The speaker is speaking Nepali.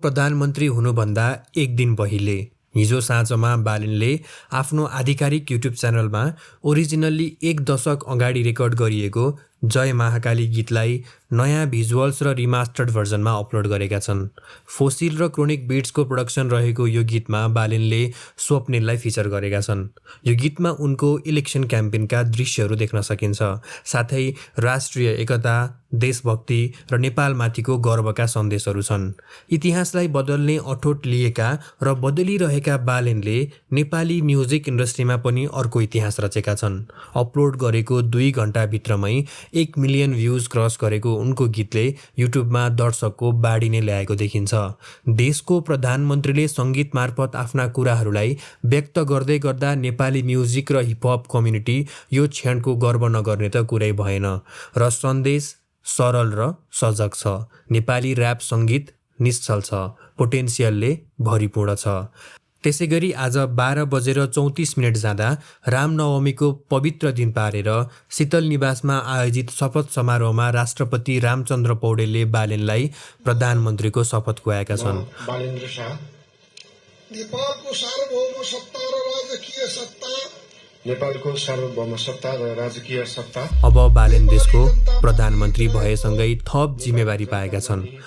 प्रधानमन्त्री हुनुभन्दा एक दिन पहिले हिजो साँझमा बालेनले आफ्नो आधिकारिक युट्युब च्यानलमा ओरिजिनल्ली एक दशक अगाडि रेकर्ड गरिएको जय महाकाली गीतलाई नयाँ भिजुअल्स र रिमास्टर्ड भर्जनमा अपलोड गरेका छन्। फोसिल र क्रोनिक बिट्सको प्रोडक्सन रहेको यो गीतमा बालेनले स्वप्नेललाई फिचर गरेका छन्। यो गीतमा उनको इलेक्सन क्याम्पेनका दृश्यहरू देख्न सकिन्छ, साथै राष्ट्रिय एकता, देशभक्ति र नेपालमाथिको गर्वका सन्देशहरू छन्। इतिहासलाई बदल्ने अठोट लिएका र बदलिरहेका बालेनले नेपाली म्युजिक इन्डस्ट्रीमा पनि अर्को इतिहास रचेका छन्। अपलोड गरेको 2 घण्टाभित्रमै 1 मिलियन भ्युज क्रस गरेको उनको गीतले युट्युबमा दर्शकको बाढी नै ल्याएको देखिन्छ। देशको प्रधानमन्त्रीले सङ्गीत मार्फत आफ्ना कुराहरूलाई व्यक्त गर्दै गर्दा नेपाली म्युजिक र हिपहप कम्युनिटी यो क्षणको गर्व नगर्ने त कुरै भएन। र सन्देश सरल र सजग छ। नेपाली र्याप सङ्गीत निश्चल छ, पोटेन्सियलले भरिपूर्ण छ। त्यसैगरी आज 12:34 जाँदा रामनवमीको पवित्र दिन पारेर शीतल निवासमा आयोजित शपथ समारोहमा राष्ट्रपति रामचन्द्र पौडेलले बालेनलाई प्रधानमन्त्रीको शपथ खुवाएका छन्। नेपालको सार्वभौम सत्ता र राजकीय सत्ता अब बालेन देशको प्रधानमन्त्री भएसँगै थप जिम्मेवारी पाएका छन्।